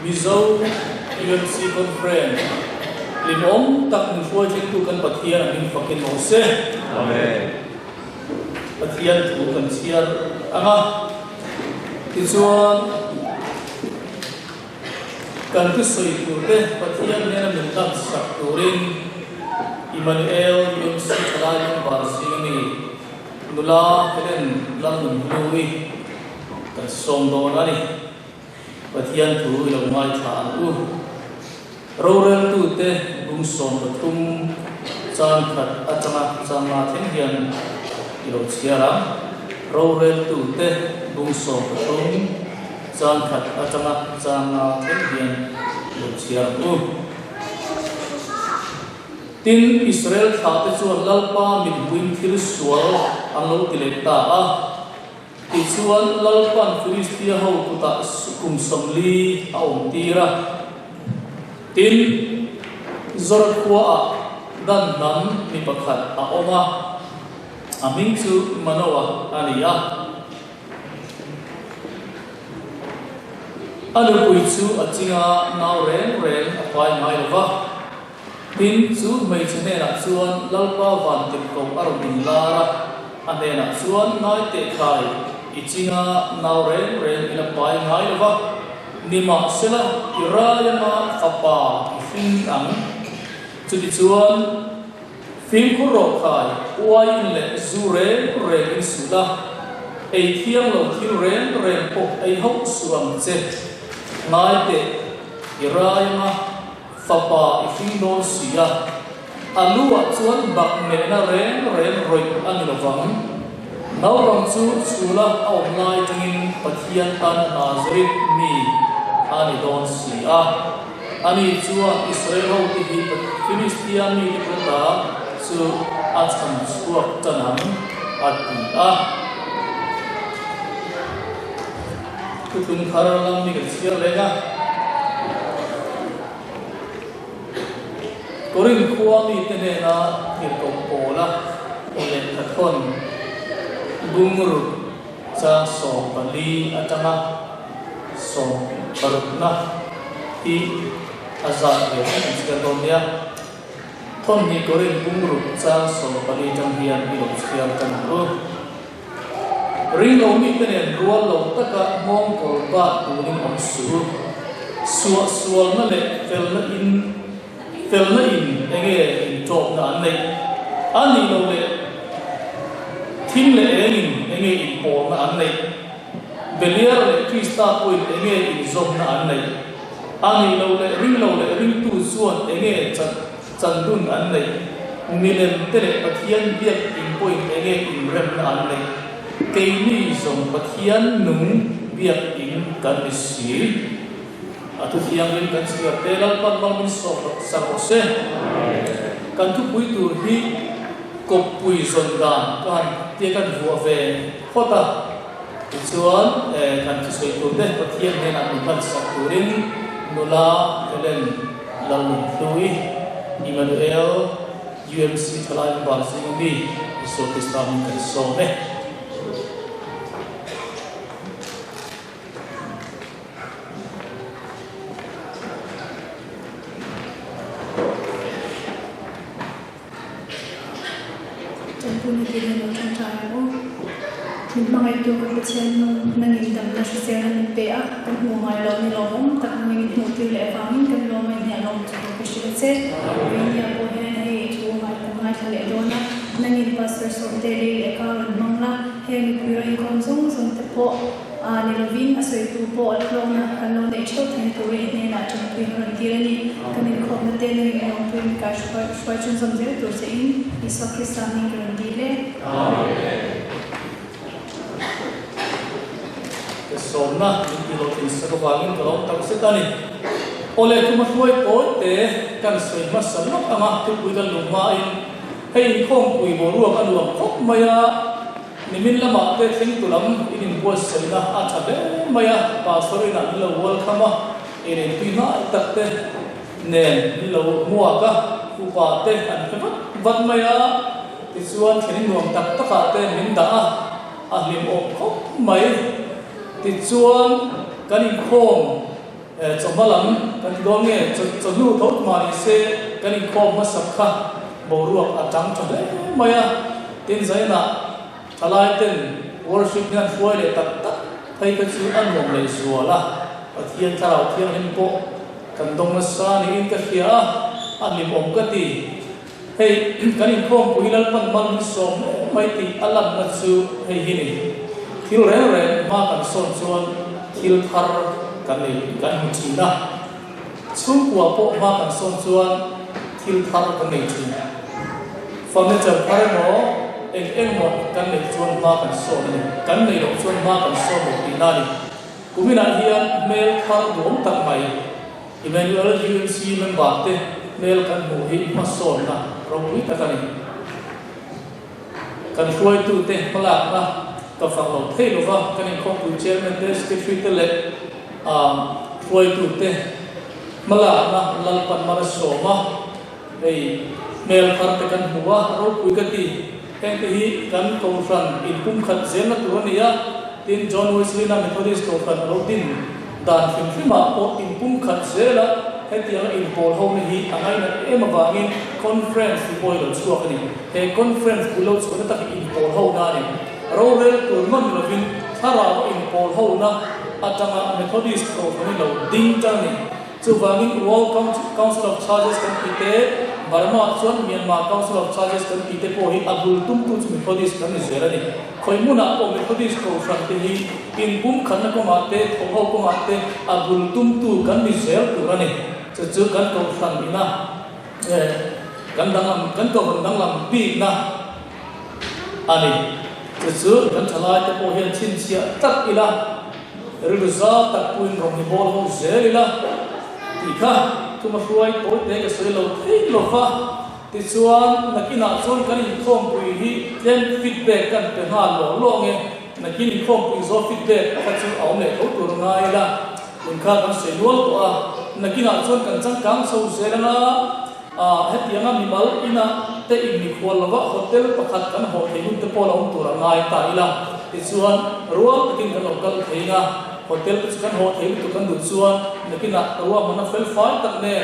Mizo UMC Conference hlimawm tak min hruai thlengtu kan Pathian a hming fakin awm se. Amen. Pathian thu kan chhiar ang a, tichuan kan thusawi turte Pathian hnena min hlansak turin Immanuel UMC Thalai Member zing ami nula Helen Lalnunhlui kan sawm dawn a ni. Pathian thu i lo ngaithla ang u. Roreltute bung 13 chang khat atanga chang nga thleng hian i lo chhiar ang. Roreltute bung 13 chang khat atanga chang nga thleng hian i lo chhiar ang u. Tin, Israel thlahte chuan Lalpa mithmuin thil sual an lo ti leh ta a. Tichuan, Lalpan Filistia ho kutah kum 40 a awm tir a. Tin, Zora khuaah Dan hnam mi pakhat a awm a, a hming chu Manoa a ni a. A nupui chu a chinga nau reng reng a pai ngai lo va. Tin, chu hmeichhe hnenah chuan Lalpa van tirhkoh a rawn inlar a, a hnenah chuan, Ngai teh khai, i chinga nau reng reng i la pai ngai lo va, nimahsela i raiama fapa i hring ang. Chutichuan, fimkhur rawh khai, uaiin leh zu reng reng in suh la, ei thiang lo thil reng reng pawh ei hauh suh ang che. Ngai teh, i raiama Fapa i hring dawn si a, a lu ah chuan bak mehna reng reng rawih a ni lovang. Naupang chu chhula a awm lai tangin Pathian tan Nazareth mi a ni dawn si a. Ani chuan Israel ho te hi Philistia mite kawta chu a chhan chhuak tan ang, a ti a. Thutlung thar lam mi kan chhiar leng a. Korinth khua mite hnena tirhkoh Paula aw lehkhathawn bungruk chang 14 atanga 16na hi a zat ve kan chhiar dawn nia. Thawn hi Korinth bungruk chang 14 tang hian i lo chhiar tan ang u. Ring lo mite nen rual lo taka nghawng kawr bat turin awm suh u. Suah sualna leh felna in felna in enge intawpna an neih? A nih loh leh thim leh eng in enge inpawlna an neih? Beliar leh Krista pawhin enge inzawmna an neih? A nih loh leh ring lo leh ringtu chuan enge Chandun an neih, milem te leh Pathian biak in pawhin enge inremna an neih? Keini zawng Pathian nung biak in kan ni si. A thu thianghlim kan chhiar te Lalpan mal min sawm sak rawh se. Kan thupui tur hi kawppui zawn dan ka han tia kan vuah ve phawt a. Tichuan kan thusawi tur te Pathian hnenah min hman sak turin nula Helen Lalnunhlui, Immanuel, UMC Thalai Member zinga mi Isua Krista hming kan sawm e. Tanpuina tih hian lo ṭawngṭai ang u. Min hmangaihtu ka Pathian nu, nangin damna hriselna min pe a, kan hmuh ngai loh ni lawmawm tak nangin min hmuh tir leh avangin kan lawm a inhniah lawm chu ka hrilh a che. Veinia pawh hian hei i thu ngai kan ngaithla leh dawn a, nangin Pastor Sawmte lei leh kar rawn hmang la, heng mipui rawn inkhawm zawng zawng te pawh A ni lovin a sawitu pawh a hlawkna kan lo neih theuh theihna turin i hnenah tanpui ka rawn tir a ni. Kan inkhawmna te nangin i lawmpui mi kai hruai chhunzawm zel tur che in Isua Krista hming ka rawn dil e. Amen. Ka sawmna min ti hlawhtling sak avangin ka lawm tak zet a ni. Awle thuma hruai tawi te kan sawi hmasa lawk ang a, thupui kan luh hmain hei inkhawmpui boruak a nuam khawp mai a. Nimin lamah te thlengtu lam in inbuatsaihna a tha hle mai a, Pastor inah min lo welcome a, inentui hnai tak te nen min lo hmuak a, upa te an hre vat vat mai a, tichuan thlenin nuam tak takah te min dah a, a hlimawm khawp mai. Tichuan kan inkhawm. Chawhma lam kan ti dawn nge? Chawhnu tho tumah ni se kan inkhawm hmasak kha boruak a tang tha hle mai a. Tin, zainah thalai ten worship hian hruai leh tak tak phei kha chu a nuam leh zual a. Pathian Thlarau Thianghlim pawh kan dawng nasa niin ka hria a, a hlimawm ka ti. Hei, kan inkhawmpui Lalpan mal min sawm hle mai tih a lanna chu hei hi ni. Thil reng reng hma kan sawn chuan thil thar kan nei kan hmu thin a. Chhungkua pawh hma kan sawn chuan thil thar kan nei thin. Furniture thar emaw, eng engemaw kan neih chuan hma kan sawn a ni. Kan neih loh chuan hma kan sawn lo tihna a ni. Kuminah hian hmel thar duhawm tak mai. Emmanuel UMC member te hmel kan hmuh hi hmasawnna ropui tak a ni. Kan hruaitute hmalakna ka fak lo thei lova, kan inkhawmpui chairman te, secretary te leh hruaitute hmalakna Lalpan mal a sawm a, hei hmel thar te kan hmu a, ropui ka ti. Hengte hi kan Kohhran inpumkhat zelna tur a ni a, tin John Wesley-na Methodist Kohhran a lo din dan hrim hrimah pawh inpumkhat zela hetianga inpawl hona hi a ngainat em avangin Conference hi pawh i lo chhuak a ni. He Conference bul lo chhuahna tak hi inpawl hona a ni. Rorel tur hman lovin thlarau a inpawl hona atanga Methodist Kohhran hi lo ding tan a ni. Chuvangin World Council of Churches kan tih te, Burma chuan Myanmar Council of Churches kan tih te pawh hi a bul tumtu chu Methodist kan ni zel a ni. Khawi hmunah pawh Methodist kohhran te hi inpumkhatna kawngah te, thawhho kawngah te a bul tumtu kan ni zel tur a ni. Chu chu kan kohhran ina kan danglam kan kohhran danglam bikna a ni. Chu chu kan thalai te pawh hian chhinchhiah tlat ila. Rilru zau tak puiin rawn i bawl ho zel ila tih kha thuma hruai tawi te ka sawi lo thei lo va. Tichuan, nakinah chuan kan inkhawmpui hi tlem feedback kan pe nghal lawk lawk nge, nakin inkhawmpui zawh feedback kha chu a awm leh tho tur ngai ila, tun kha kan sawi nual tawh a, nakinah chuan kan changkang chho zel anga, Hetianga mimal ina te inmikhual lova hotel pakhat kan haw thei hun te pawh la awm tur a ngai ta ila. Tichuan, rual takin kan lo kal thei anga, hotel te chu kan haw thei lutuk kan duh chuan nakinah ruahmanna fel fai tak nen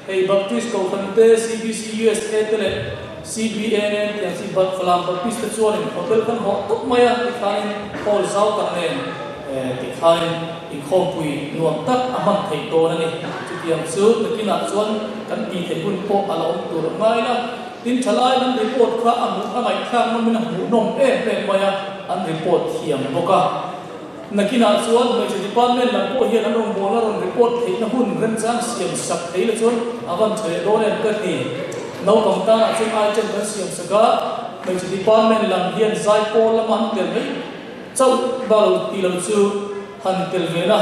hei Baptist Kohhran te, CBC USA te leh CBNN tiang chi Falam Baptist te chuanin hotel kan haw tawp mai a tikhanin hall zau tak nen tikhanin Inkhawmpui nuam tak a hman theih dawn a ni. Chutiang chu nakinah chuan kan tih theih hun pawh a la awm tur a ngai la. Tin, thalai an report kha a hmuh a ngaihthlak nawmin a hmuhnawm em em mai a, an report thiam bawk a. Nakinah chuan hmeichhe department lam pawh hian an rawngbawlna rawn report theihna hun remchang siam sak thei la chuan a van tha leh dawn em ka ti. Naupang tanah chuan item kan siam sak a, hmeichhe department lam hian zaipawl lama an tel mai Chauh ba lo tih lo chu han tel ve na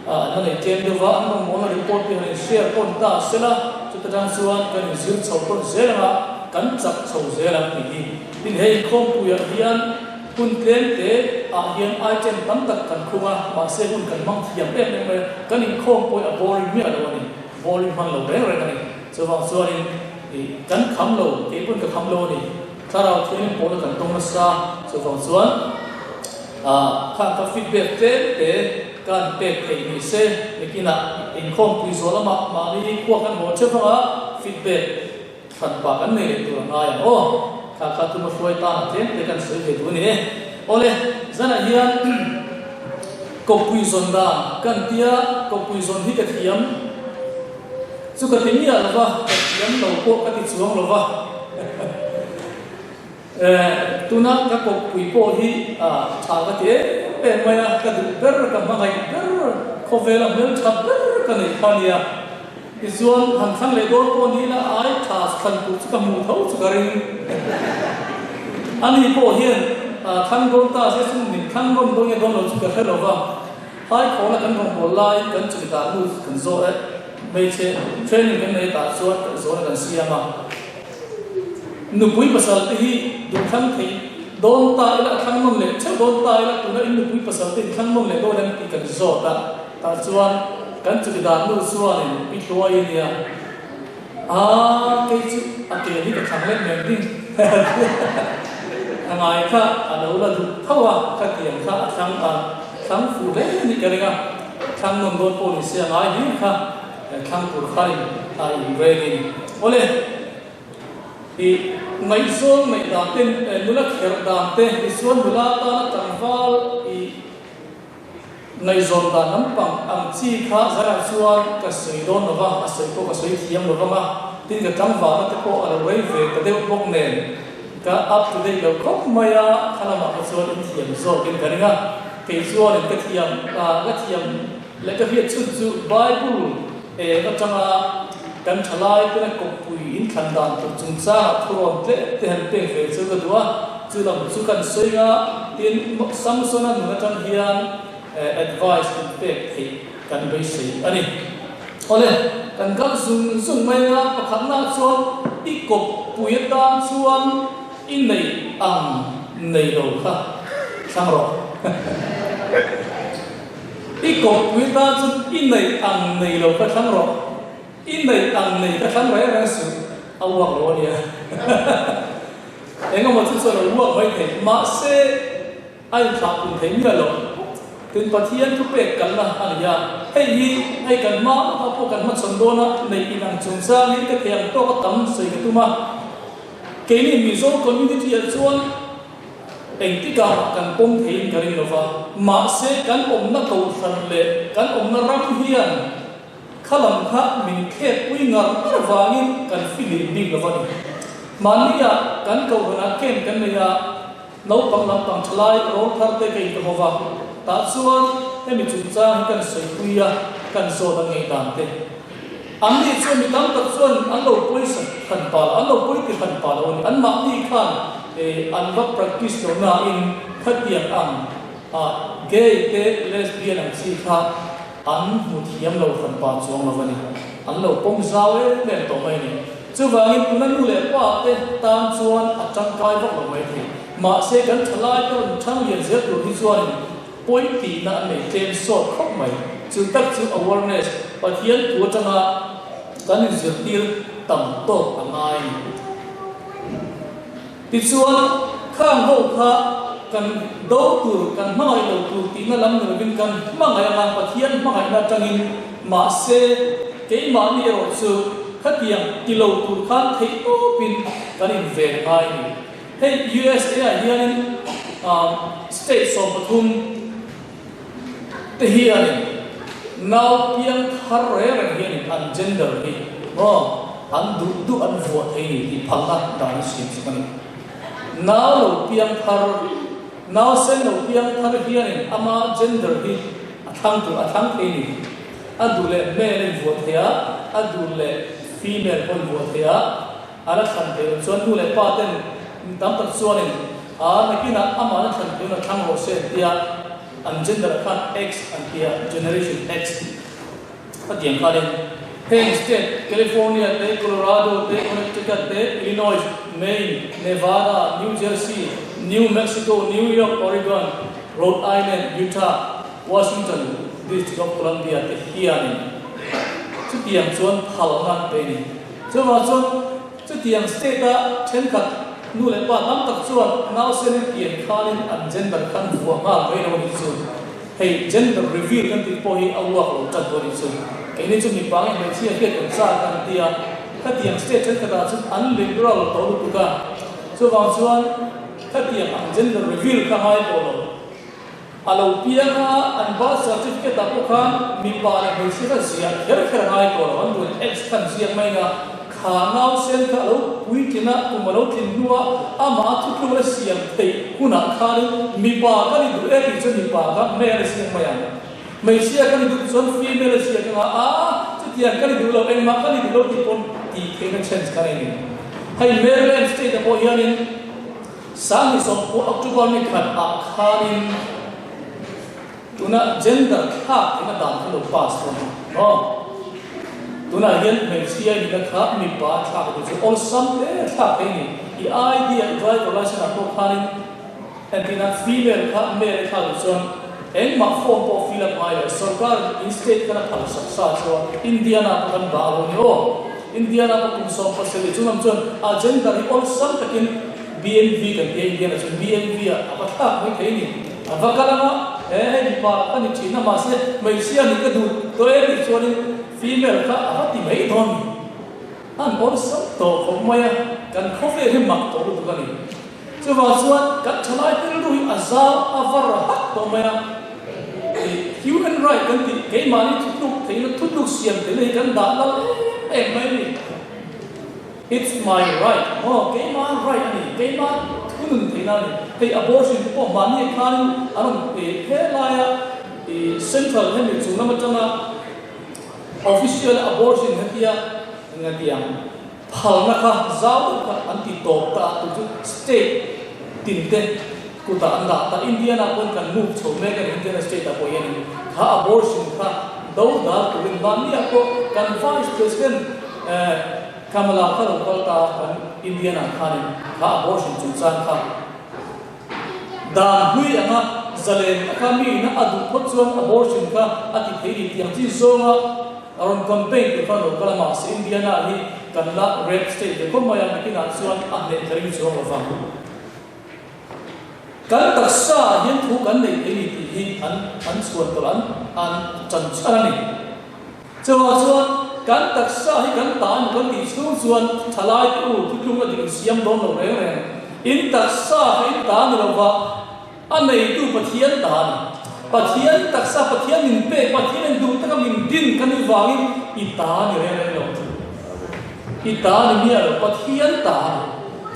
an la nei tlem deuh va, an rawngbawlna report te han in share tawn ta se la, chuta tang chuan kan in zir chho tawn zel anga kan chak chho zel ang tih hi. Tin hei khawmpuiah hian hun tlem te ah hian item tam tak kan khung a, mahse hun kan hmang thiam em em mai a, kan inkhawm pawh hi a boring miah lo a ni, boring hman lo reng reng a ni. Chuvang chuanin kan kham lo, kei pawn ka kham lo a ni. Thlarau thiangin pawhna kan tawng nasa, chuvang chuan khang kha feedback tlem te kan pek theih ni se, nikinah inkhawmpui zawh lamah mahni khua kan haw theuh anga feedback thlan pah kan nei leh tur a ngai ang aw. Kha kha tuma hruai tana tlem te kan sawi ve duh a ni e. Awle, zanah hian kawppui zawn dan kan tia, kawppui zawn hi ka thiam. Chu ka ti miah lo va, ka thiam lo pawh ka ti chuang lo va. Tuna ka kawppui pawh hi tha ka ti em em mai a, ka duh ber, ka hmangaih ber, khawvela hmeltha ber ka neih kha a nia. Tichuan han thlang leh dawn pawh ni ila ai tha thlan tur chu ka hmuh tho chu ka ring. Ani pawh hian thlang dawn ta se chu min thlang rawn dawn nge dawn lo chu ka hre lo va. Haikhawla kan rawngbâwl laiin kan chawlhdah nu kan zawh e. Hmeichhe training kan nei tah chuan kan zawhna kan siam a. Nupui pasal te hi duhthlang thei dawn ta ila, a thlang nawn leh theuh dawn ta ila, tuna in nupui pasal te in thlang nawn leh dawn em tih kan zawt a. Tah chuan kan chawlhdah nu chuanin pi hluai a nia. Aa kei chu a ke hi ka thlang leh mai ding a ngai kha a lo la duh tho a, khatiang kha a thlang a thlang fuh hle a nih ka ring a. Thlang nawn dawn pawh ni se a ngai hlir kha thlang tur khain a inreng a ni. Awle, i ngaihzawn ngaih dan te, nula kherh dan te, tichuan nula tana tlangval i ngaihzawn dan lampang ang chi kha zarah chuan ka sawi dawn lo va, a sawi pawh ka sawi thiam lo vang a, tin ka tlangvalna te pawh a lo rei ve ta deuh bawk nen ka up to date lo khawp mai a, kha lamah kha chuan in thiam zawkin ka ring a, kei chuanin ka thiam ka thiam leh ka hriat chhun chu Bible eng atanga kan thalai tena kawppui inthlan dan tur chungchangah thurawn tlem te han pek ve chu ka duh a. Chu lam chu kan sawi a, tin Samsona nun atang hian advice in pek theih kan beisei a ni. Awle, kan kal zung zung mai a, pakhatnaah chuan i kawppui atan chuan i nei ang nei lo kha thlang rawh. I kawppui atan chuan i nei ang nei lo kha thlang rawh. I nei ang nei ka thlang reng reng suh, a uak lo a nia. Eng emaw chu chuan a uak mai thei, mahse a inthlah pun thei miah lo. Tin, Pathian thu pek kalna a ni a, hei hi hei kan hma lawkah pawh kan hmachhawn dawn a, neih inang chungchangin ka thei ang tawk a tam sawi ka tum a. Keini Mizo community-ah chuan engtikah mah kan pawm theiin ka ring lo va, mahse kan awmna kohhran leh kan awmna ram hian Kha lam kha min khekpui ngar ngar vangin kan filim bik lo va ni. Mahnia kan kohhranah camp kan nei a, naupang lampang thalai rawl thar te ka inka ho va, tah chuan hemi chungchang hi kan sawipui a, kan zawt a ngei dan te. Anni chuan mi tam tak chuan an lo pawisa hran pah lo, an lo pawi ti hran pah lo a ni. Anmahni khan an va practice lo nain khatiang ang gay te lesbian ang chi kha An hmu thiam lo hran pa chuang lo a ni. An lo pawm zau em em tawh mai a ni. Chuvangin tuna nu leh pa te tan chuan a tangkai vak lo mai thei. Mahse kan thalai te rawn thang lian zel tur hi chuanin pawi tihna an nei tlem sawt khawp mai. Chu tak chu awareness, Pathian thu atanga kan inzirtir tam tawk a ngai a ni. Tichuan, khang ho kha kan do tur, kan hmangaih lo tur tihna lam ni lovin kan hmangaih anga Pathian hmangaihna atangin mahse keimahni erawh chu khatiang ti lo tur khan theih tawpin kan inven ngai a ni. Hei USA ah hianin state 13 te hianin nau piang thar reng reng hianin an gender hi maw an duh duh an vuah thei ni tih phalna dan an siam sak a ni. Nau lo piang thar, nau sen lo piang thar hianin ama gender hi a thlang tur a thlang thei ni. A duh leh male a invuah thei a, a duh leh female pawh a invuah thei a. A la thlan theih loh chuan nu leh pa ten mi tam tak chuanin a nakinah amah la thlan theihna thlang rawh se an tia, an gender ah khan X an tia, Generation X a tiang khanin heng state California te, Colorado te, Connecticut te, Illinois, Maine, Nevada, New Jersey, New Mexico, New York, Oregon, Rhode Island, Utah, Washington, District of Columbia te hianin chutiang chuan phalna an pe a ni. Chuvang chuan chutiang state-a thenkhat nu leh pa tam tak chuan nausen in pian khanin an gender khan vuah nghal mai lo a nih chu. Hei gender reveal kan tih pawh hi a uak lo tan pawh a nih chu. Keini chu mipa nge hmeichhia hriat kan chak an ti a, khatiang state thenkhatah chuan an liberal tawh lutuk a, chuvang chuan khatiang ang gender reveal kha ngai tawh lo. A lo piang a, an birth certificate ah pawh khan mipa leh hmeichhia kha ziah kher kher a ngai tawh lo, an duh X khan ziak mai anga kha nausen kha a lo puitlin a, kum a lo tlin hnu a, amah a thutluk la siam theih hunah khanin mipa ka ni duh e tih chuan mipa kha male a ziak mai ang, hmeichhia ka ni duh chuan female a ziak anga, a chutiang ka ni duh lo, engmah ka ni duh lo tih pawn tih theihna chance kha nei ni. Hei Maryland state ah pawh hianin. Sangni sawmkua October ni khat ah khanin tuna gender thlak eng a dan kha lo pass dawn a maw? Tunah hian hmeichhia i nihna kha mipa thlak a tih chu awlsam hle thlak thei a ni. I ID ah i driver license ah pawh khanin entirna female kha male a thlak duh chuan engmah form pawh fill up ngai lo. Sorkar in state khan a phal sak sa chuan Indiana pawh kan bah lo a ni aw. Indiana pawh kum 17 chunglam chuan a gender hi awlsam takin BMV kan tia Indiana chuan BMV ah a va thlak mai thei a ni. A va kal anga. He hei mipa ka ni thin a, mahse hmeichhia nih ka duh tawh e tih chuanin female kha a va ti mai dawn ni. An awlsam tawh khawp mai a, kan khawvel hi mak tawh lutuk a ni. Chuvang chuan kan thalai rilru hi a zau a var hak tawh mai a, ih human right kan tih keimahni thutluk theihna thutluk siam theihna hi kan dah lal em em mai a ni. It's my right maw keimah right a ni, keimah thunun theihna a ni. Hei abortion te pawh mahni khanin an rawn pe he laia ih central hemi chung lam atanga official abortion hetia engatiang Phalna kha zau deuh kha an ti tawp ta a, tun chu state tin te kutah an dah ta. Indiana pawn kan move chho mek a ni, Indiana state ah pawh hian in kha abortion kha do dal turin mahniah pawh kan vice president Kamala kha lo kal ta a, kan Indiana khanin kha abortion chungchang kha dan hlui anga zalen taka mi ina a duh phawt chuan abortion kha a ti thei ni tiang chin zawnga A rawn campaign tur khan lo kal a, mahse Indiana hi kan la red state ve khawp mai a, nakinah chuan a hneh ka ring chuang lo vang. Kan taksa ah hian thu kan nei thei ni tih hi an an chhuan tawlh an an chan chhan a ni. Chuvang chuan kan taksa hi kan ta emaw kan tih chhung chuan thalai te u thutlung a dik in siam dawn lo reng reng. In taksa kha in ta ni lova, A neitu Pathian ta a ni. Pathian taksa, Pathian min pek, Pathian in duh taka min din kan nih vangin i ta a ni reng reng lo. I ta a ni miah lo, Pathian ta a ni.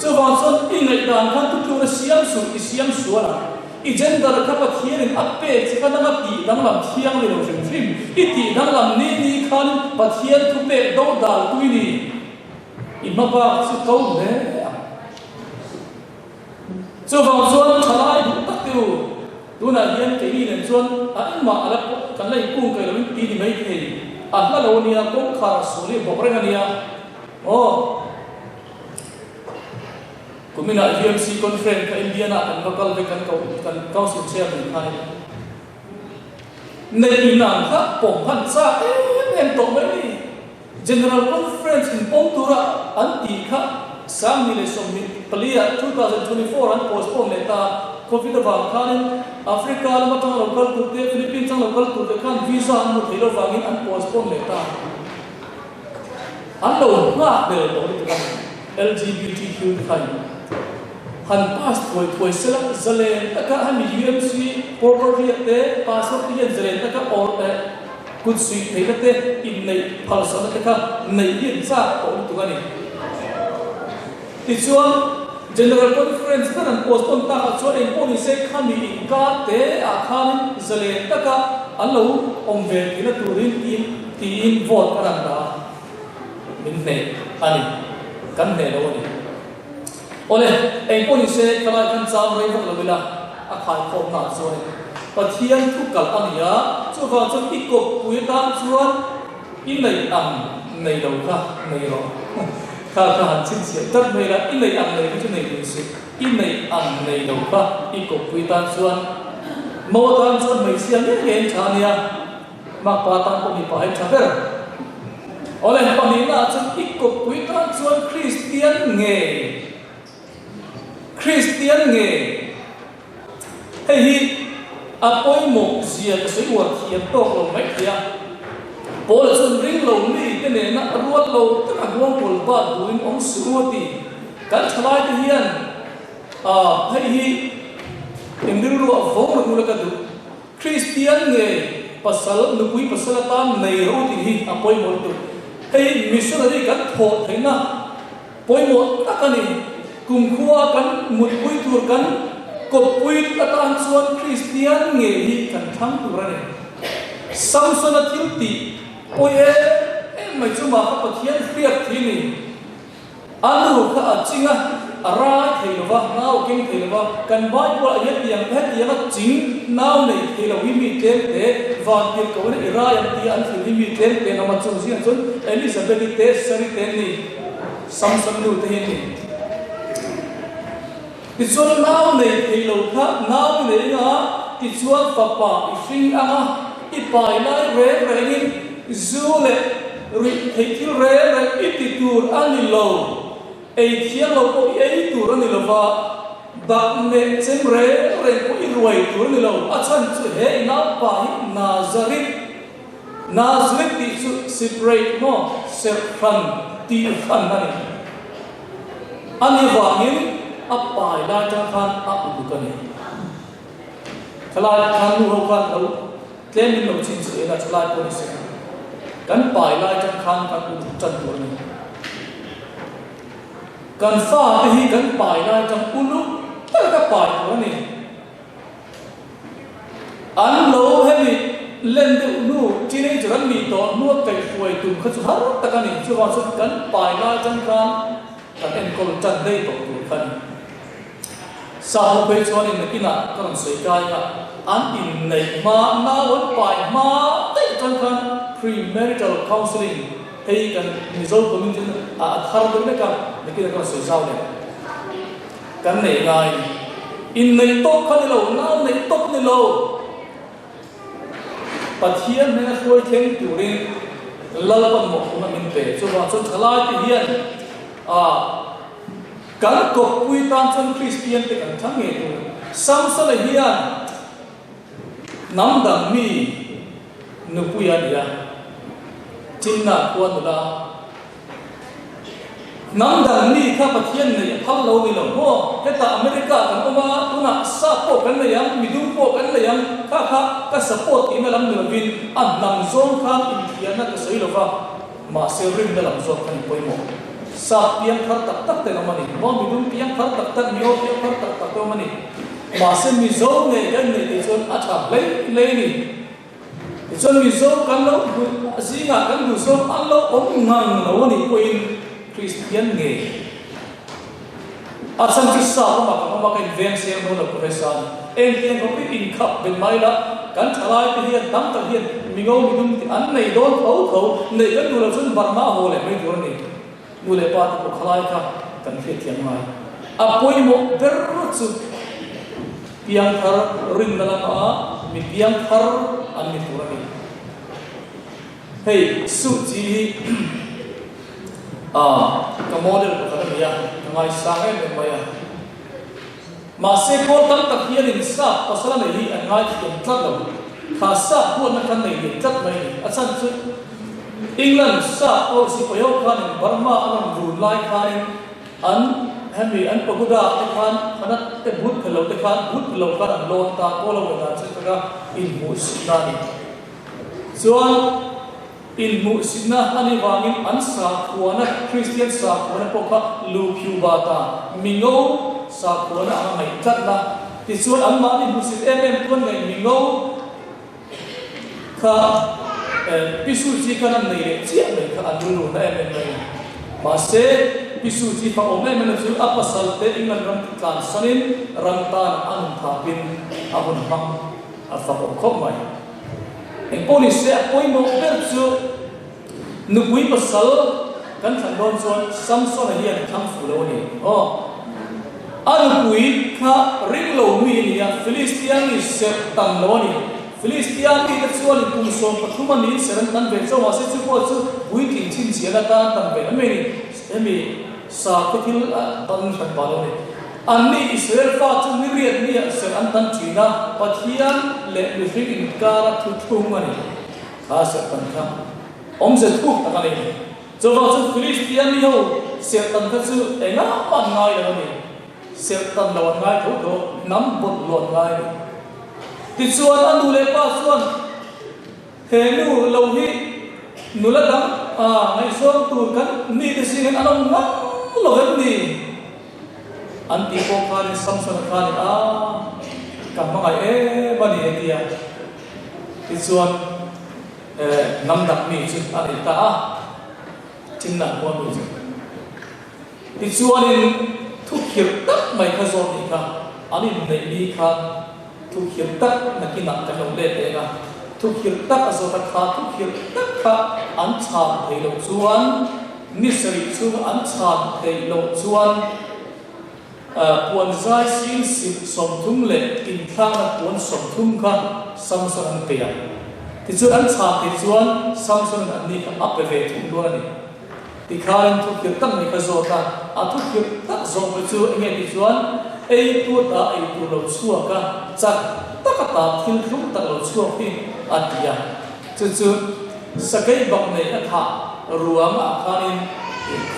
Chuvang chuan i ngaihdan khan thutlukna siam suh, i siam sual ang. I gender kha Pathian in a pek che kha nanga tih danglam thiang ni lo hrim hrim. I tih danglam ni ni khan Pathian thupek do dal tui ni. I hmabak chu ko hle ang. Chuvang chuan thalai duh tak te u, tunah hian keini nen chuan a engmah a la kan la inkung kaih loin ti ni mai thei, a hla lo a nia, kawngkhar a sual hi a bawk reng a nia. Aw, kuminah UMC conference kha Indiana ah kan va kal vek kan ko kan council chairman khanin neih inang kha pawm han chak em em tawh mai ni. General Conference inpawm tura an tih kha 2024 ah 2024 an postpone leh ta a, Covid avang khanin Africa lam atanga lo kal tur te, Philippines atanga lo kal tur te khan visa an hmu thei lo vangin an postpone leh ta a. An lo nghak bel tawh lutuk a ni. LGBTQ te kha in han pass thuai thuai sela, zalen taka hemi UMC property ah te pastor te hian zalen taka or eh, Kut suih theihna te, inneih phalsakna te kha neih hi an chak tawh lutuk a ni. Tichuan, General Conference ber an postpone takah chuan engpawh ni se khami inkar te ah khanin zalen taka an lo awm ve theihna turin tiin tiin vote an han dah a, min hneh a ni. Kan hneh lo a ni. Awle, engpawh ni se khalai khan chang rei vak lo ila, a khaikhawmna ah chuanin Pathian thu kalh a ni a, chuvang chuan i kawppui atan chuan i neih ang nei lo kha nei rawh. Kha kha han chhinchhiah tlat mai ila, i neih ang nei kha chu nei dun suh, i neih ang nei lo kha i kawppui tan chuan mo atan chuan hmeichhia ngei ngei an tha a nia. Makpa tan pawh mipa hi tha ber. Awle, pahnihna ah chuan i kawppui tan chuan Kristian nge? Kristian nge? Hei hi a pawimawh zia ka sawi uar thiam tawk lo mai thei a. Paula chuan ring lo mi te nena rual lo taka huangkawl bat duhin awm suh u a ti. Kan thalai te hian ah hei hi engrilru ah vawng reng ula ka duh. Kristian nge pasal, nupui pasal atan nei ro tih hi a pawimawh lutuk. Hei missionary kan thawh theihna pawimawh tak a ni. Kumkhua kan mutpui tur kan kawppui atan chuan Kristian nge hi kan thlang tur a ni. Samsona thil tih pawi em em mai chu mah kha Pathian hriat thi a ni. An ru kha a ching a, a rai thei lo va, nau a keng thei lo va, kan Bible ah hian tiang hetiang a ching nau nei thei lo hi mi tlem te, van tir ko in i rai ang tia an thil hi mi tlem te an awm a, chung zingah chuan Elizabeth-i te, Sari te an ni, Samson nu te hi an ni. Tichuan nau nei thei lo kha nau i nei anga, tichuan fapa i hring anga, i pai lai reng rengin zu leh ruih theih thil reng reng i ti tur a ni lo, ei thiang lo pawh i ei tur a ni lo va. Dak leh chem reng reng pawh i ruai tur a ni lo, a chhan chu he i naupa hi Nazareth, Nazareth tih chu separate maw, serh hran, tih hran a ni. A ni vangin a pai lai tang khan a uluk a ni. Thalai khan nu ho khan lo tlem in lo chin chu ela thalai pawh ni se kan pai lai tang khan kan uluk tan tur a ni. Kan fate hi kan pai lai tang uluk taka pai tur a ni. An lo hemi len deuh hnu teenager an nih tawh hnua kaihhruai tum kha chu har tak a ni. Chuvang chuan kan pai lai tang khan kan enkawl tan daih tawh tur kha a ni. Saho phei chuanin nakinah ka rawn sawi kai a, an inneih hma, nau an pai hma daih atang khan pre-marital counselling hei kan Mizo community ah a thar deuh lek a, nakinah ka rawn sawi zau leh. Kan neih ngai inneih tawp kha ni lo, nau neih tawp ni lo. Pathian hnena hruai thleng turin Lalpan mawhphurhna min pe. Chuvang chuan thalai te hian ah Kan kawppui tan chuan Kristian te kan thlang ngei tur. Samsona hian hnam dang mi nupui a ni a, Timna khua nula. Hnam dang mi kha Pathian neih a phal lo ni lo maw? Hetah America kan awm a, tunah sap pawh kan nei ang, midum pawh kan nei ang, kha kha ka support tihna lam ni lovin a hnam zawng khan inthiarna ka sawi lo va. Mahse rinna lam zawk kha ni pawimawh. Sap piang thar tak tak te an awm a ni. Maw midum piang thar tak tak, Mizo piang thar tak tak te awm a ni. Mahse Mizo ngei kan neih tih chuan a tha hlei hlei a ni. Tichuan Mizo kan lo hmuh zingah kan duh zawk an lo awm ngang lo a nih pawhin Kristian ngei a chhan chu sap ramah kan awm a, ka inveng seng dawn lo Professor a ni. Engtiang khawpin inkhap bet mai la, kan thalai te hian tam tak hian mingo midum te an nei dawn tho tho, neih kan duh loh chuan Burma haw leh mai tur a ni. Nu leh pa te pawh khalai kha kan hriatthiam ngai. A pawimawh ber chu piangthar rinna lama mi piangthar an ni tur a ni. Hei Suh Chi hi ah ka model pakhat a ni a, ka ngaisang em em mai a. Mahse kawl tam tak hianin sap pasal a nei hi an ngaithiam tlat lo. Kha sap huatna khan nei lian tlat mai a ni. A chhan chu England sap pawh sipai ho khanin Burma an rawn run lai khanin an hemi an pagoda te khan khanat te but phel lo te khan but phel lo khan an lawn ta kawl a ngaihdan chu taka inhmuhsitna a ni. Chuan inhmuhsitna a nih vangin an sakhuana, Kristian sakhuana pawh kha lu phiu bat a, mingo sakhuana anga ngaih tlatna. Tichuan anmahni hmuhsit em em tuan ngaih mingo kha Pi Suu Kyi khan an nei leh chiah mai kha an rilru na em em mai a ni. Mahse, Pi Suu Kyi fak awm em em chu a pasal te England ram tlansanin ram tan a nun thapin a hun hmang a fak awm khawp mai. Engpawh ni se a pawimawh ber chu nupui pasal kan thlan dawn chuan Samsona hian a thlang fuh lo a ni. Aw, a nupui kha ring lo mi a ni a, Filistia mi serh tam lo a ni. Filistia mite chuanin kum 13 a niin serh an tan ve chauh mahse chu pawh chu puitling chhinchhiahna atan tam ve mai a ni. Hemi sakhaw thil a tan hran pah lo a ni. Anni Israel fa chu ni riat nia serh an tan thin a, Pathian leh mihring inkara thu thlung a ni. Kha serh tan kha awmze thuk tak a ni. Chuvang chu Philistia mi ho serh tan kha chu engah mah an ngai lo a ni. Serh tan lo an ngai tho tho, hnam bawlh lo an ngai a ni. Tichuan a nu leh pa chuan he nu lo hi nula dang ngaihzawng tur kan mite zingin an awm ngang lo em ni? An tih pawh khanin Samsona khanin a ka hmangaih em a ni a ti a. Tichuan hnam dang mi chu a nei ta a, Timnah khua mi chu. Tichuanin thukhirh tak mai kha zawt nih kha an inneih ni khan thukhirh tak nakinah kan lo let leh a, thukhirh tak a zawt a kha thukhirh tak kha an chhan thei loh chuan Ni sarih chhunga an chhan theih loh chuan puan zai sing silh 30 leh inthlakna puan 30 kha Samson an pe a. Tichuan an chhan theih chuan Samson-in an ni kha a pe ve thung dawn a ni. Tikhain thukhirh tak mai kha zawt a, a thukhirh tak zawh mai chu enge tih chuan. ei tu ata ei tur lo chhuak a, chak tak ata thil thlum tak lo chhuak hi a ti a. Chu chu sakei bak nei a thah ruang ah khanin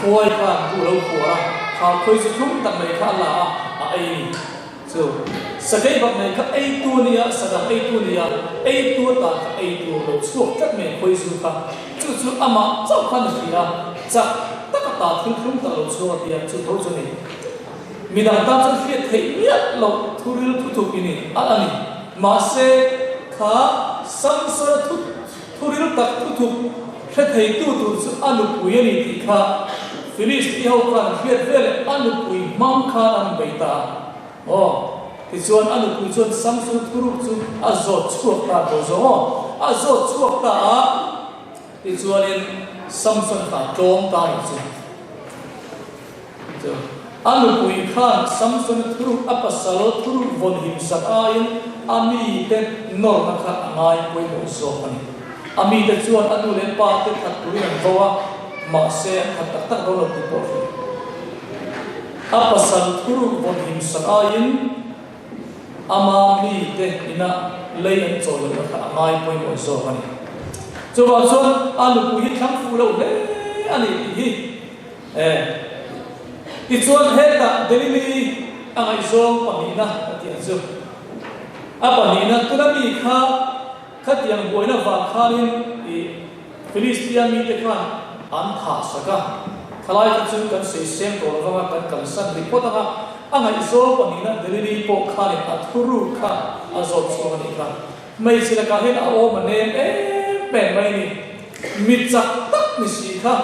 khuai khan bu lo khuar a, kha khawi chu thlum tak mai kha a la a, a ei a ni. Chu sakei bak nei kha ei tu a nia, sadang ei tu a nia, ei tu atan kha ei tur lo chhuak tlat mai khawi zu kha. Chu chu amah chauh khan a hria a, chak tak ata thil thlum tak lo chhuak a tia, chu tho chu a ni. Midang tan chuan hriat theih miah loh thuril thuthup i ni a a ni. Mahse, kha Samsona thu thuril tak thuthup hre theitu tur chu a nupui a ni tih kha Filisti ho khan hriat veleh a nupui hmang khan an bei ta a. Aw, tichuan a nupui chuan Samsona thuruk chu a zawt chhuak ta tawh zawng aw. A zawt chhuak ta a, tichuanin Samsona kha a tlawm ta a nih chu. Chu a nupui khan Samson-a thuruk a pasal thuruk vawn him sak aiin a mite nawrna kha a ngai pawimawh zawk a ni. A mite chuan a nu leh pa te that turin an vo a, mahse an that tak tak dawn lo tih pawh a hria. A pasal thuruk vawn him sak aiin ama mite ina lei an chawi lohna kha a ngai pawimawh zawk a ni. Chuvang chuan a nupui hi thlang fuh lo hle a ni tih hi E. Tichuan hetah Delili a ngaihzawng pahnihna a tih ang chu. A pahnihna tuna mi kha khatiang buaina vang khanin i Philistia mite khan an thah sak a. Thalai kha chu kan sawi sem tawh lo vanga kan kalsan ri phawt ang a. A ngaihzawng pahnihna Delili pawh khanin a thuruk kha a zawt chhuak a nih kha. Hmeichhe lakah hian a awm a nem em em mai a ni. Mi chak tak ni si kha.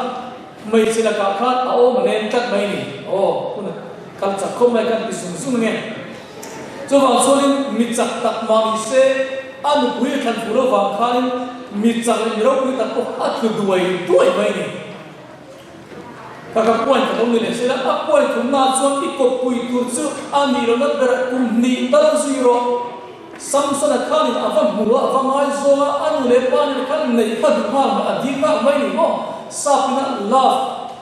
Hmeichhe lakah khan a awm a nem tlat mai ni. Aw, hun a kal chak khawp mai kan ti zung zung ange. Chuvang chuanin mi chak tak mah ni se, a nupui a thlan fuh loh vang khanin mi chak leh mi ropui tak pawh a tlu duai duai mai ni. Ka ka point ka lo ni leh sela, a point thumnaah chuan i kawppui tur chu a nih lohna berah kum hnih tal zui rawh. Samson-a khanin a va hmu a, a va ngaizawng a, a nu leh pa nen khan neih kha duh nghal mai, a dil nghal mai ni maw? Sap ina love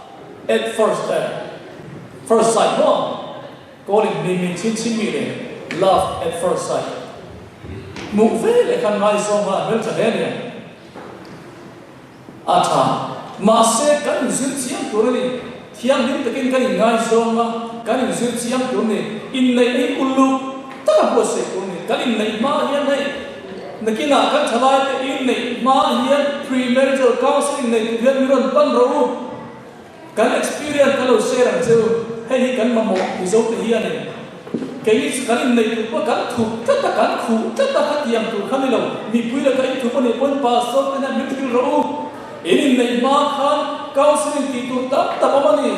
at first eh, first sight maw? Kawlin mi min chhin chhin mi le love at first sight hmuh ve leh khan ngaizawng nghal hmeltha hle ania. A tha. Mahse, kan inzir chiang tur a ni. Thianghlim takin kan inngaizawng a, kan inzir chiang tur a ni. Inneih hi uluk taka buatsaih tur a ni. Kan inneih hma hian hei, nakinah kan thalaite inneih hma hian pre-marital counselling nei tur hian mi rawn pan rawh u. Kan experience kan lo share ang che u, hei hi kan mamawh Mizo te hianin keini chu kan inneih tur pawh kan thup tlat a, kan khuh tlat a, khatiang tur kha ni lo, mipui laka in thup a nih pawn pastor te hian min hrilh rawh u, in inneih hma khan counselling tih tur tam tak awm a ni,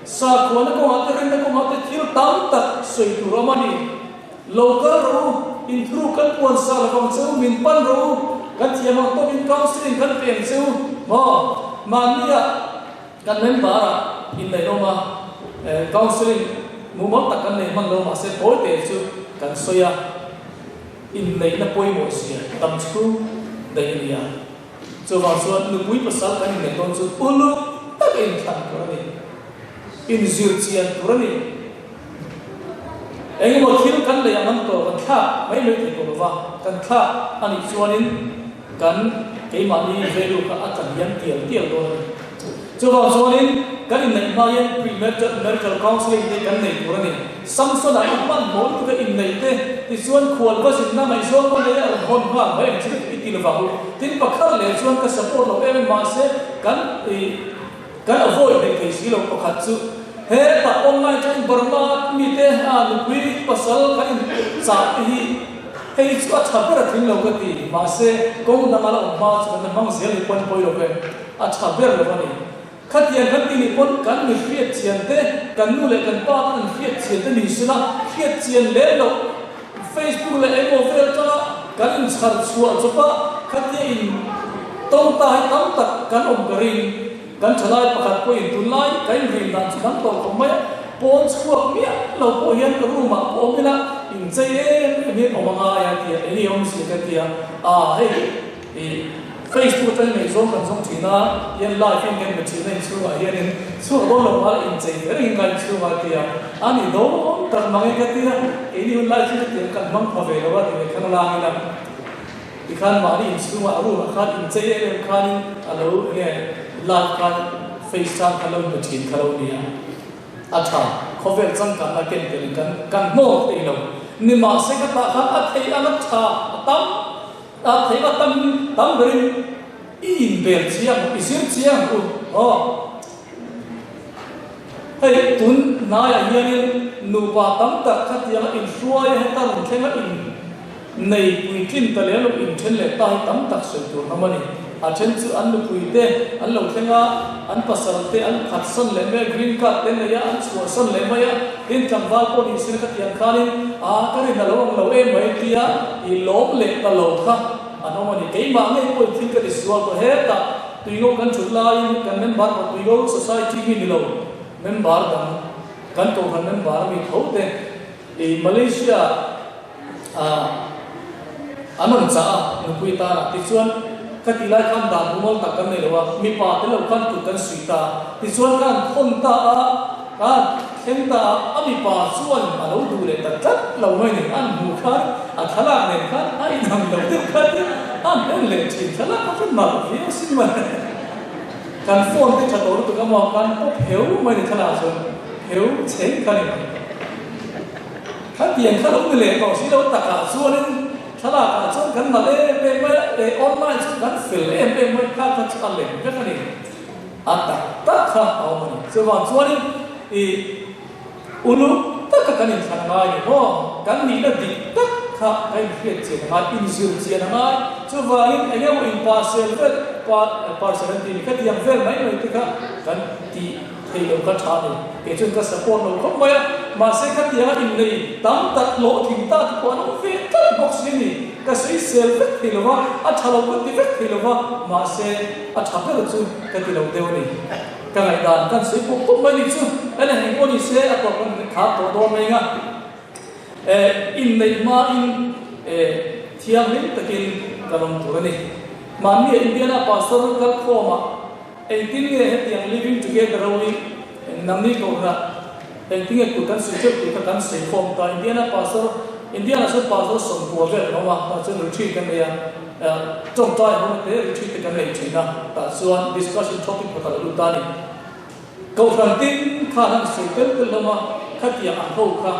sakhuana kawngah te rinna kawngah te thil tam tak sawi tur awm a ni. Lo kal rawh u, in thuruk kan puan sa lo vang che u, min pan rawh u, kan thiam ang tawkin counselling kan pe ang che u, maw? Mahnia kan member ah inneih awm a, counselling mumal tak kan nei hman lo mahse tawi te chu kan sawi a, inneihna pawimawh zia tam chhung daih a ni a. Chuvang chuan nupui pasal kan inneih dawn chu uluk taka inthlan tur a ni, inzir chian tur a ni. Engemaw thil kan lei ang an tawh kan thlak mai mai thei tawh lova, kan thlak a nih chuanin kan keimahni value kha a tla hniam tial tial dawn a ni. Chuvang chuanin kan inneih hma hian pre-marital marital counselling te kan nei tur a ni. Samson-a a hmanhmawh lutuk a inneih te tichuan khual va zinna ngaihzawn pawh nei a rawn hawn nghal mai ang chu i ti lovang u. Tin pakhat leh chuan ka support lo em em mahse kan ih Kan avoid hleih thei si lo pakhat chu hetah online chuan Burma mite a nupui pasal kan in chah te hi hei chu a tha ber a tling lo ka ti mahse kawng danga la awm hma chu kan la hmang zel ni pawn pawi lo ve a tha ber lo a ni. Khatiang kan ti nih pawn kan mi hriat chian te kan nu leh kan pa ten an hriat chian te ni sela hriat chian lem loh Facebook leh engemaw vel atanga kan inchhar chhuah chawp a, khatia in tawng ta hi tam tak kan awm ka ring. Kan thalai pakhat pawhin tunlai ka inrin dan chu dang tawh khawp mai a, pawn chhuak miah lo pawh hian ka room ah pawh awm ila inchei em em hian awm a ngai a tia, eng nge awmzia ka tia, ah hei ih. Facebook atangin ngaihzawng kan zawng thin a, hian live in kan be thin a inchhungah hianin chhuak dawn lo a inchei ve reng in a inchhungah a ti a, a ni dawn tak mang e ka ti a, keini hun lai chu hetiang kan hmang pha ve lo a ti leh khang lang ila tikhan mahni inchhungah a room ah khan inchei em em khanin a lo enge live khan face chang khan lo inbe thin kha lo nia. A tha, khawvel changkanna ken telin kan kan hnawl thei lo. Nimahse ka tah khan a thei ang a tha a tam, a thei a tam tam berin i inbel chiang, i zir chiang u aw. Hei tun hnaiah hianin nupa tam tak khatianga inhruai a heta rawn thlenga in nei puitlin ta lem lo inthen leh ta hi tam tak sawi tur hnam a ni. A then chu an nupui te an lo thleng a, an pasal te an phatsan leh mai a, green card te nei a, an chhuahsan leh mai a, tin tlangval pawh ni sin khatiang khanin a ka rin a lo ang lo em mai tia i lawm leh ta lo kha an awm a ni. Keimah ngei pawhin thil ka ti sual tawh hetah Tuingo kan thut laiin kan member pawh Tuingo society mi ni lo member dang kan kohhran member a mi tho te i Malaysia Ah, an rawn chah a, nupui tan a. Tichuan, ka tih lai khan dan mumal tak kan nei lo a, mipa te lo khan kut kan suih ta a. Tichuan ka han thawn ta a, ka han thleng ta a, a mipa chuan a lo duh leh ta tlat lo mai ni. An hmuh khan a thlalak nen khan a inang lo deuh kha tia a han en leh thin. Thlalak kha chu nalh viau sin mai. Kan phone te tha tawh lutuk a maw, kan pawp heu mai ni thlalak chuan heu chheng kha ni mai. Khatiang kha lo ni leh tawh si lo takah chuanin thlalakah chuan kan nalh em em mai a, eh online chu kan fel em em mai kha kha chu a lem vek a ni. A tak tak kha a awm a ni. Chuvang chuanin ih uluk taka kan inthlan a ngai ni maw? Kan nihna dik tak kha kan inhriat chian a ngai, inzir chian a ngai. Chuvangin eng emaw in parcel vel parcel an tih ni khatiang vel mai mai te kha kan tih Thei lo ka tha ni. Kei chuan ka support lo khawp mai a, mahse khatianga innei tam tak hlawhtling ta te pawh an awm ve tlat bawk si a ni. Ka sawisel vek thei lo va, a tha lo ka ti vek thei lo va, mahse a tha ber chu ka ti lo deuh a ni. Ka ngaihdan kan sawi pawp pawp mai ni chu, en eng pawh ni se a tawp kan khar tawh dawn mai anga eh inneih hmain eh thianghlim takin kan awm tur a ni. Mahni a Indiana pastor kalkhawmah Engtin nge hetiang living together ho hi nangni kohna engtin nge kut kan suih teuh tih kha kan sawi khawm ta. Indiana pastor Indiana chuan pastor 90 vel kan awm a, tah chuan retreat kan nei a, tawngtai ho na te retreat te kan nei thin a, tah chuan discussion topic pakhat a lut ta a ni. Kohhran tin khan an sawi tel tel hlawm a, khatiang ang ho kha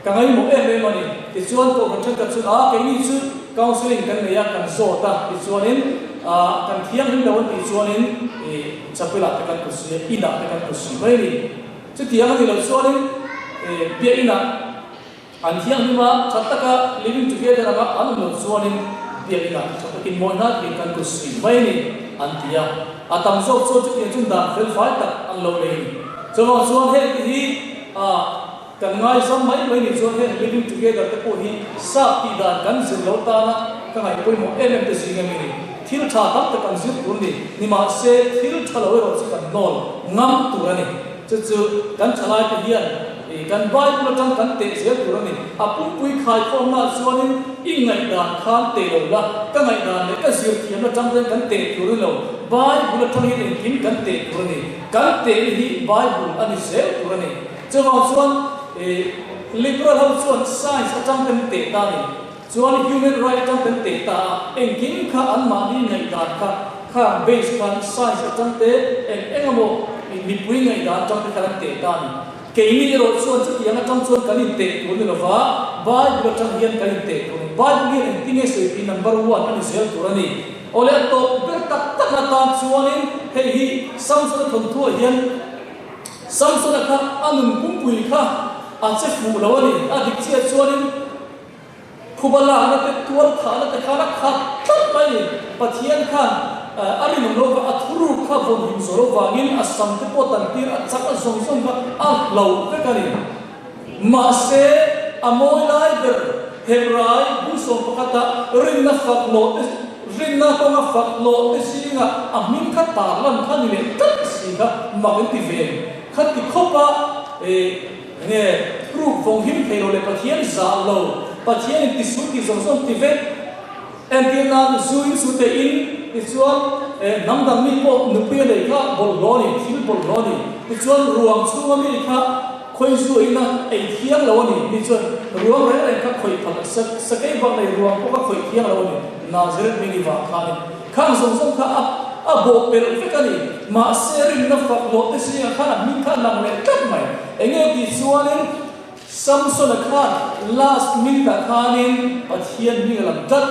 Ka ngaihmawh em em a ni. Tichuan kohhran thenkhat chu a keini chu counselling kan nei a, kan zawt a, tichuanin ah kan thianghlim lo an tih chuanin ih chapel ah te kan kut suih a, in ah te kan kut suih mai a ni. Chutiang a ni loh chuanin ih biak in ah an thianghlim a, tha taka living together anga an awm loh chuanin biak in ah tha takin mawi hna takin kan kut suih mai a ni an ti a. A tam zawk chuan chutiang chuan dan felfai tak an lo nei a ni. Chuvang chuan heng te hi ah. Kan ngaizam mai mai nih chuan heng living together te pawh hi sap tih dan kan zir lo tana ka ngaih pawimawh em em te zing a mi ni. Thil tha tam tak kan zir tur ni. Nimahse thil tha lo erawh chu kan nawl ngam tur a ni. Chu chu kan thalai te hian kan Bible atang kan teh zel tur a ni. A pumpui khaikhawmna chuanin i ngaihdan khan teh lo la, ka ngaihdan leh ka zir thiamna atang ten kan teh tur a ni lo. Bible atang hian engkim kan teh tur a ni. Kan tehna hi Bible a ni zel tur a ni. Chuvang chuan liberal ho chuan science atang kan teh ta a ni. Chuan human right atang kan teh ta a, engkim kha anmahni ngaihdan kha khang base khan science atang te eng eng emaw mipui ngaihdan atang te khan an teh ta a ni. Keini erawh chuan chutiang atang chuan kan inteh tur a ni lova, Bible atang hian kan inteh tur a ni. Bible hian engtin nge sawi tih number one a ni zel tur a ni. Awle a tawp ber tak tak atan chuanin hei hi Samsona thawnthuah hian Samsona kha a nun pumpui kha a che fuh lo a ni. A dik chiah chuanin khuba lakna te, tual thahna te khan a khat tlat mai a ni. Pathian khan a rinawm lo vang, a thuruk kha vawnhim zawh lo vangin a sam te pawh tan tir a chak a zawng zawng kha a hlo vek a ni. Mahse, a mawi lai ber Hebrai bu 11 a rinna fak lawh te, rinna kawnga fak lawh te zingah a hming kha tar lan kha ni leh tlat si kha mak in ti ve. Kha ti khawp a, enge ruk vawng him thei lo leh Pathian zah lo, Pathian in ti suh ti zawng zawng ti vek. Entir nan zu in su te in tichuan hnam dang mi pawh nupui a nei kha bawlhhlawh a ni, thil bawlhhlawh a ni. Tichuan ruang chhunga mi kha khawi zu a in a, ei thiang lo a ni. Tichuan ruang reng reng kha khawih phalh sakei bak nei ruang pawh kha khawih thiang lo a ni. Nazareth hming i vang khanin khang zawng zawng kha a a bawh pelh vek a ni. Mahse rinna fak hlawh te zingah khan a hming kha a lang leh tlat mai. Enge tih chuanin Samsona khan last minute ah khanin Pathian hming a lam tlat,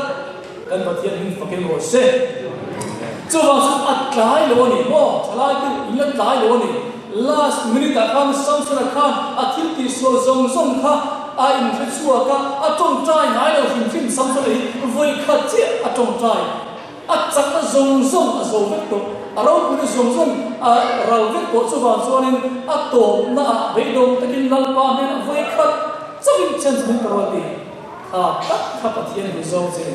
kan Pathian hming fakin rawh se. Chuvang chuan a tlai lo a ni maw? Thalai te in la tlai lo a ni. Last minute ah khan Samsona khan a thil tihsual zawng zawng kha a inhre chhuak a, a tawngtai ngai lo hrim hrim Samsona hi vawi khat chiah a tawngtai. A chakna zawng zawng a zo vek tawh, a ropuina zawng zawng a ral vek tawh. Chuvang chuanin a tawpna ah beidawng takin Lalpa hnenah vawi khat chauhin chance min ka ruat i, kha tak kha Pathian duh zawng che ni.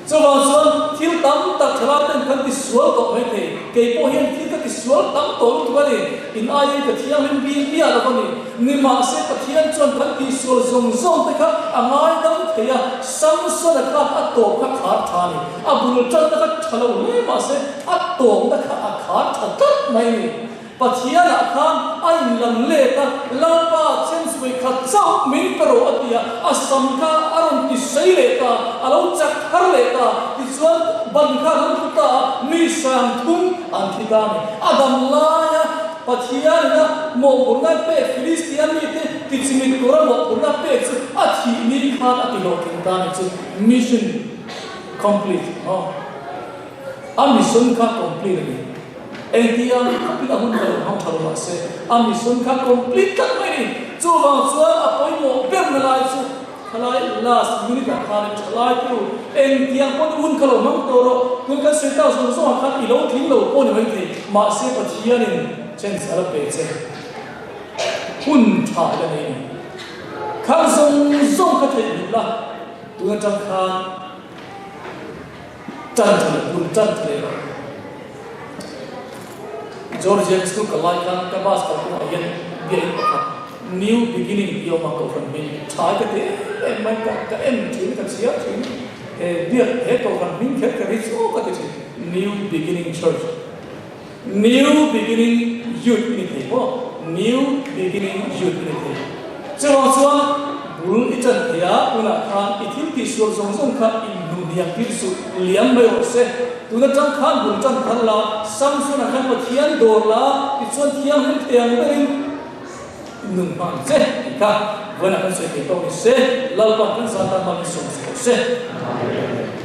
Chuvang chuan thil tam tak thalai ten kan ti sual tawh mai thei, kei pawh hian thil ka ti sual tam tawh lutuk a ni, in aiin ka thianghlim bik miah lo a ni. Nimahse Pathian chuan kan tihsual zawng zawng te kha a ngaidam thei a, Samsona kha a tawp kha khar tha a ni. A bul tanna kha tha lo hle mahse a tawpna kha a khar tha tlat mai a ni. Pathianah khan a inlam let a, Lalpa chemsui kha chauh min pe rawh a ti a, a sam kha a rawn ti sei leh ta, a lo chak thar leh ta, tichuan ban kha a lo tlu ta a, mi sangthum an thi ta a ni. A dam laia Pathianina mawhphurhna pek Filistia mite tichimit tura mawhphurhna pek chu a thih ni khan a ti hlawhtling ta ni chu mission complete maw? A mission kha complete a ni. Engtia khawpin a hun ka lo hmang tha lo mahse a mission kha complete tlat mai a ni. Chuvang chuan a pawimawh berna lai chu Thalai last minute ah khan thalai te u engtiang pawn hun kha lo hmang tawh rawh, tun kan sawi tak zawng zawng ah khan i lo tling lo pawh ni mai thei, mahse Pathianin chance a la pe che, hun tha i la nei a ni. Khang zawng zawng kha theihnghilh la, tun atang khan tan tha leh hun tan tha leh rawh. Georgia school kal lai khan ka bus kal kawngah hian biakinn pakhat New Beginning tih a awm a, kohhran hming tha ka ti em em mai, ka ka en thin, ka chhiar thin, he biak he kohhran hming kher kher hi chu ka ti thin, New Beginning Church, New Beginning Youth i ni thei maw? New Beginning Youth i ni thei. Chuvang chuan bul i ṭan thei a, tunah khan i thil tihsual zawng zawng kha inhnuhniam tir suh, liam mai rawh se. Tun aṭang khan bul ṭan thar la, Samson-a khan Pathian dawr la, tichuan thianghlim thei ang berin nun hmang che tih kha vawiinah kan sawi thei tawk ni se, Lalpa'n kan zan tan hmangin sawm che rawh se. Amen.